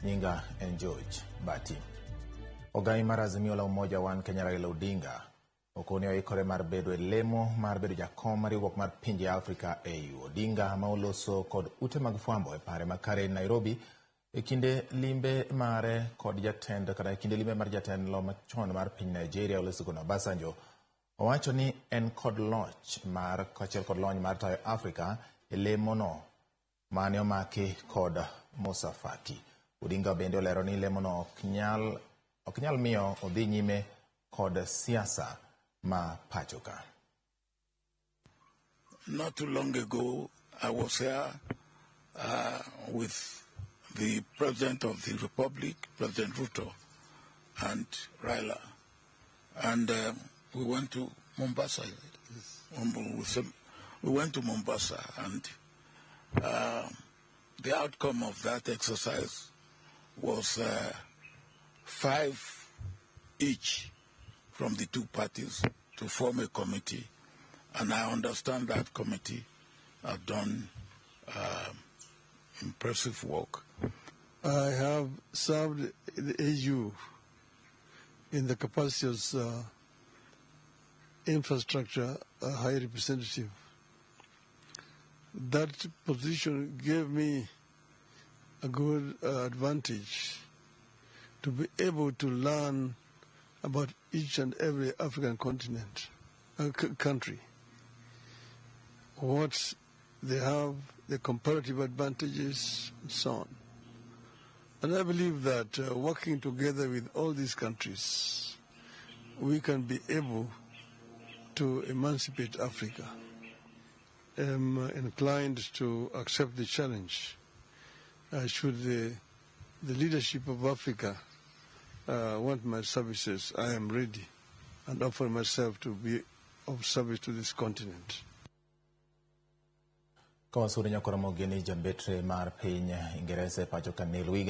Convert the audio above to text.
Nyinga en George Bati. Ogai mar Azimio la Umoja One Kenya Raila Odinga okoni oikore mar bedo e lemo mar bedo jakom mar riwruok mar pinje Afrika AU. Odinga ma oloso kod ute mag fwambo e pare ma Karen Nairobi e kinde limbe mare kod jatend kata e kinde limbe mar jatend lo machon mar piny Nigeria Olusegun Obasanjo owacho ni en kod loch mar kaachiel kod lony mar tayo Afrika e lemono mane omaki kod Musa Faki. Odinga bende olero ni lemono ok nyal miyo odhi nyime kod siasa ma pacho ka. Not too long ago, I was here with the President of the Republic, President Ruto, and Raila. And we went to Mombasa. We went to Mombasa, and the outcome of that exercise was five each from the two parties to form a committee. And I understand that committee have done impressive work. I have served the AU in the capacity as infrastructure high representative. That position gave me a good advantage to be able to learn about each and every African continent, country, what they have, the comparative advantages, and so on. And I believe that working together with all these countries, we can be able to emancipate Africa. I'm inclined to accept the challenge. Should the leadership of Africa want my services, I am ready and offer myself to be of service to this continent. Ka wasudo nyakoro mogeni jambetre mar piny Ingeresa e pacho ka Neil Wigan.